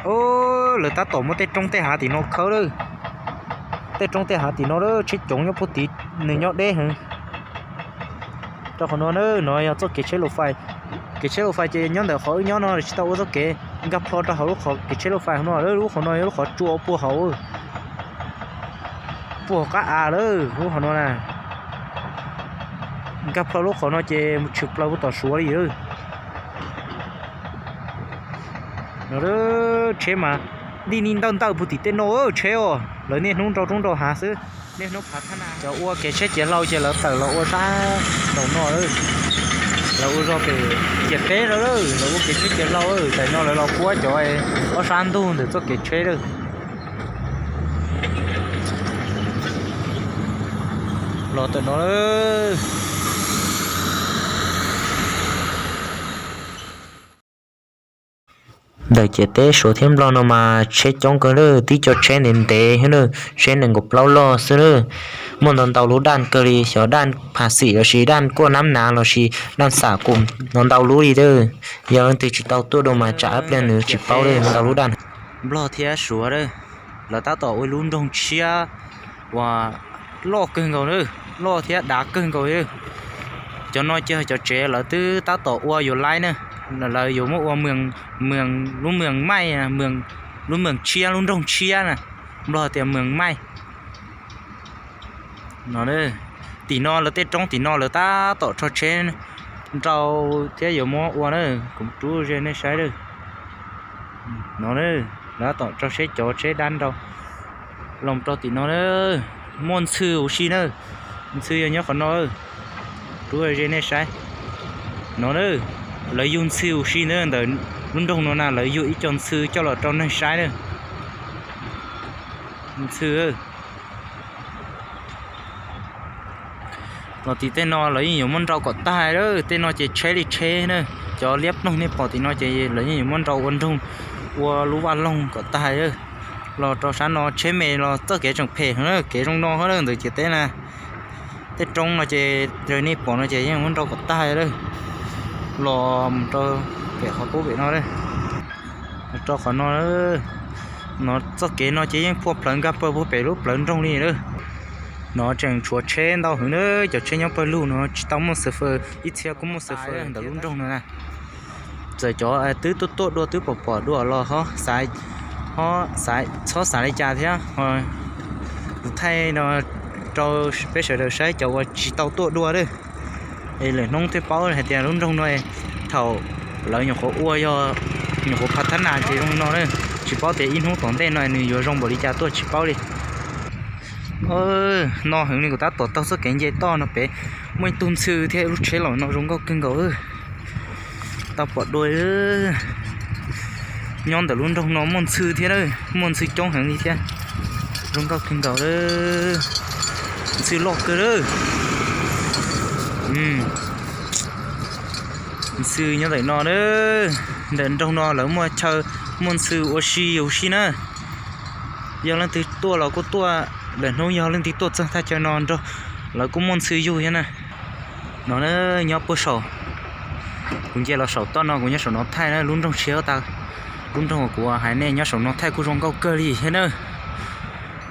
Lawv tab tom muab tej roob tej hav tim no khawb lawm. Tej roob tej hav tim no lawm, tsheb coob nyob puag tim, nws nyob deb heev. Rau qhov no na, no yog txoj kev tsheb lauj fais. Kev tsheb lauj fais ces nyob ntawm qhov wb nyob no tsis tau ua txoj kev nkag plho rau hauv lub qhov kev tsheb lauj fais hauv no lawm. Lub qhov no yog lub qhov tsua puag hauv, puag hauv qab av lawm lub qhov no na. Nkag plho lub qhov no ces mus tshwm plaws puag tom Suav li lawm. No tsheb mas nti ni ntawj ntawj puag tim tej no tsheb os, lawv niaj hnub nrau roob nrau hav xwb. Niaj hnub phav thab na, cov ua kev tsheb ciav hlau ces lawv tawm los ua sab nraum no. Lawv ua zog pem ciam teb lawm, lawv ua kev tsheb ciav hlau. Tam no lawv los kuab cov ob sab ntug ntawm txoj kev tsheb lawm. Los tawm no. Ntawm ciam teb Suav thiab Nplog no mas tsheb coob kawg lawm, tib co tsheb ntev ntev thiab na, tsheb nees nkaum plaub loj xwb lawm. Muaj ntau ntau lub daj kawg li, xyov daj phav xim lossis daj kuaj nab nav lossis daj xam kum no ntau lub li lawm. Yog leej twg tsis tau tuaj dua mas tsam ib pliag nws tsis paub li ntau lub daj. Nplog thiab Suav lawm, lawv tab tom ua lub nroog tshiab uas loj kawg nkaus lawm, loj thiab dav kawg nkaus lawm. Cov no ces cov tsev lawv twb tab tom ua yuav laib na, lawv yuav muab ua lub mees maij, lub mees tshiab, lub nroog tshiab na, Nplog tias mees maij. No, tim no lawv tej roob tim no lawv tab tom rho tsheb nrau thiab yuav muab ua na, kuv rub ze nej saib lawm. No, lawv tab tom rho tsheb cov tsheb dab nrau los rau tim no. Muaj ntxhw huv si na, ntxhw yog nyob qhov no, rub ze nej saib. No, lawv yug ntxhw huv si na, ntawm lub nroog no na lawv yug ib co ntxhw coj los rau neeg saib na. Ntxhw los tim tej no lawv yeej yuav muab nrau kom tag lawm. Tej no ces tsheb li tsheb na, cov liab ploog nej pom tim no ces lawv yeej yuav muab nrau ua nroog, ua lub vaj loog kom tag lawm. Los rau sab no tsheb me los txoj kev tseem phem heev na, kev zoo no hab ntawm ciam teb na. Tej roob no ces raws nej pom no ces yeej muab nrau kom tag lawm. Los mus rau pem qhov pub pem no, rau qhov no, no txoj kev no ces yeej phua plawv nkag pawg puag pem lub plawv nroog li lawm. No tseem tshuav tsheb ntau heev na, cov tsheb nyob pawg lug no tsis tau muaj xav fawm, ib txhia kuj muaj xav fawm ntawm lub nroog no na. Txawm cov twb tuaj tuaj dua twb pom pom dua los ho xav, ho xav, txhob xav li cas thiab. Kuv thaij no rau peb sawv daws saib cov uas tsis tau tuaj dua lawm, es lwm hnub thiaj paub hais tias lub nroog no thaum lawv nyuam qhuav ua yog nyuam qhuav phav thab nas ces zoo no na, tsis paub tias ib hnub tom ntej no nws yuav zoo npaum li cas tuaj tsis paub li. No heev li, kuv tab tom taug txoj kev nce toj no pem muaj ib tug ntxhw thiab lub tsheb los no zoo nkauj kawg nkaus. Tau pom dua, nyob ntawm lub nroog no muaj ntxhw thiab, muaj ntxhw coob heev li thiab. Zoo nkauj kawg nkaus, ntxhw loj kawg lawm. Ntxhw nyob ntawm no, ntawm nroog no lawv muaj chaw, muaj ntxhw ua si huv si na. Yog leej twg tuaj los kuj tuaj, lwm hnub yog leej twg tuaj txog thaj chaw no nrog lawv kuj muaj ntxhw yug thiab na. No nyob puag saum, kuv nce los saum toj no, kuv nyob saum no thaij na, lub nroog tshiab tas, lub nroog uas kuv hais nej nyob saum no thaij kuj zoo nkauj kawg li thiab na.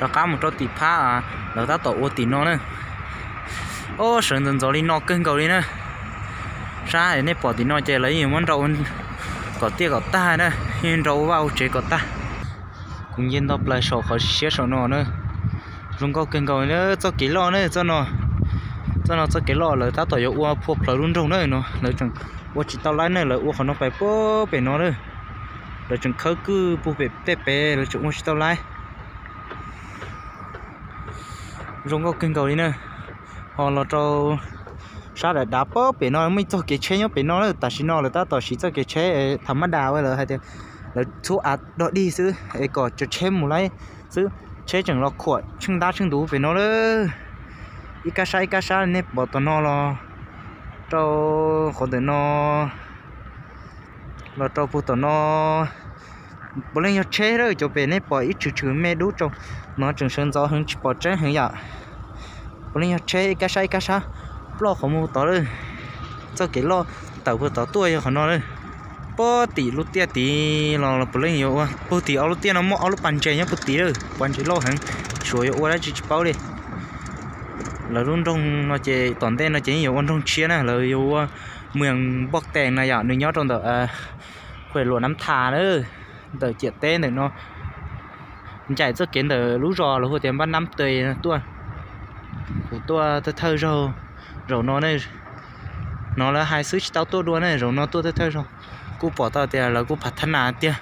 Rov qab mus rau tim phab lawv tab tom ua tim no na. Ob, sawv ntxov ntxov li no kawg nkaus li na. Sab nej pom tim no ces lawv yeej yuav muab nrau kom tiaj kom tag na, yeej nrau ua vaj ua tsev kom tag. Kuv nce nto plaws saum qhov siab saum no na. Zoo nkauj kawg nkaus na, txoj kev loj na, txoj no, txoj no txoj kev loj lawv tab tom yuav ua phua plawv lub nroog na no, lawv tseem ua tsis tau laib na, lawv ua qhov no pais puag pem no na. Lawv tseem khawb kwj puag pem tej pem, lawv tseem ua tsis tau laib. Zoo nkauj kawg nkaus li na. Ho los rau sab dav dav puag pem no muaj ib txoj kev tsheb nyob pem no na, tam sim no lawv tab tom siv txoj kev tsheb tham mab das ua lawv hais tias lawv txhub av dog dig xwb es kom cov tsheb mus laib xwb, tsheb tseem los khuam tsheej ntab tsheej ntuv pem no lawm. Ib kab sab ib kab sab nej pom tom no los rau qhov ntawm no, los rau puag tom no. Puav leej yog tsheb lawm, cov pem nej pom ib tshwm tshwm me dub tsaus no tseem sawv ntxov heev tsis pom tseeb heev yom. Puav leej yog tsheb ib kab sab ib kab sab ploj qhov mus tod lawm. Txoj kev loj tawm puag tod tuaj yog qhov no lawm. Puag tim lub tiaj tid los puav leej yuav ua, puag tim ob lub tiaj no muaj ob lub pas ntses nyob puag tid lawm, pas ntses loj heev, suav yuav ua dab tsi tsis paub li. Lawv lub nroog no ces tom ntej no ces yeej yuav ua nroog tshiab na, lawv yuav ua mws npoj tees na yom, nws nyob rau ntawm khuem luam nab thas na, ntawm ciam teb ntawm no. Ncaim txoj kev ntawm lub zos lawv hu tias npab nab tes tuaj, kuv tuaj thawj thawj zaug zaum no ne. Hnov lawv hais xwb tsis tau tuaj dua ne, zaum no tuaj thawj thawj zaug. Kuj pom tau tias lawv kuj phav thab nas tiag.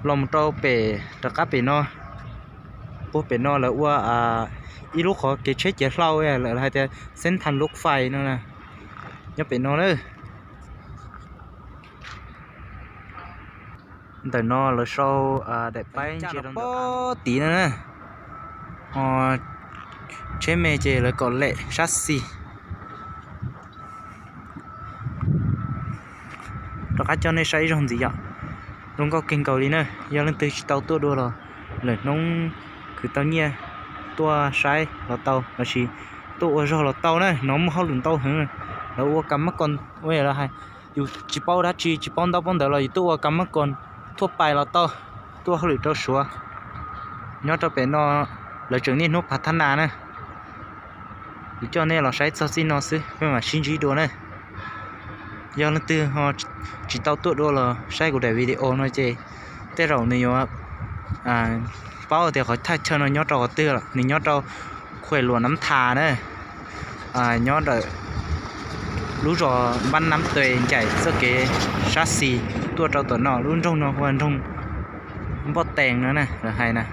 Los mus rau pem rov qab pem no, puag pem no lawv ua ib lub qhov kev tsheb ciav hlau, lawv hais tias xeeb thas lub fais no, nyob pem no na. Ntawm no lawv sau daim paib ntsia rau puag tid no na. Ho tsheb me ces lawv kom lem sab xis. Rov qab coj nej saib ib zaug ntxiv yom. Zoo nkauj kawg nkaus li na, yog leej twg tsis tau tuaj dua los lwm hnub khwv tau nyiaj tuaj saib los tau, lossis tuaj ua zog los tau na, no muaj hauj lwm ntau heev. Lawv ua kas mab kos, lawv hais yus tsis paub dab tsi tsis paub ntaub paub ntawv los yus tuaj ua kas mab kos thuaj pais los tau, tuaj hauj lwm rau Suav. Nyob rau pem no lawv tseem niaj hnub phav thab nas na. Kuv coj nej los saib txog txij no xwb, peb mam sib ntsib dua na. Yog leej twg ho tsis tau tuaj dua los saib kuv daim video no ces tej zaum nws yuav paub tias qhov thaj chaw no nyob rau qhov twg lawm. Nws nyob rau khuem luam nab thas na, nyob ntawm lub zos npab nab tes ncaim txoj kev sab xis tuaj rau tom no. Lub nroog no hu ua nroog npoj tees no na, lawv hais na.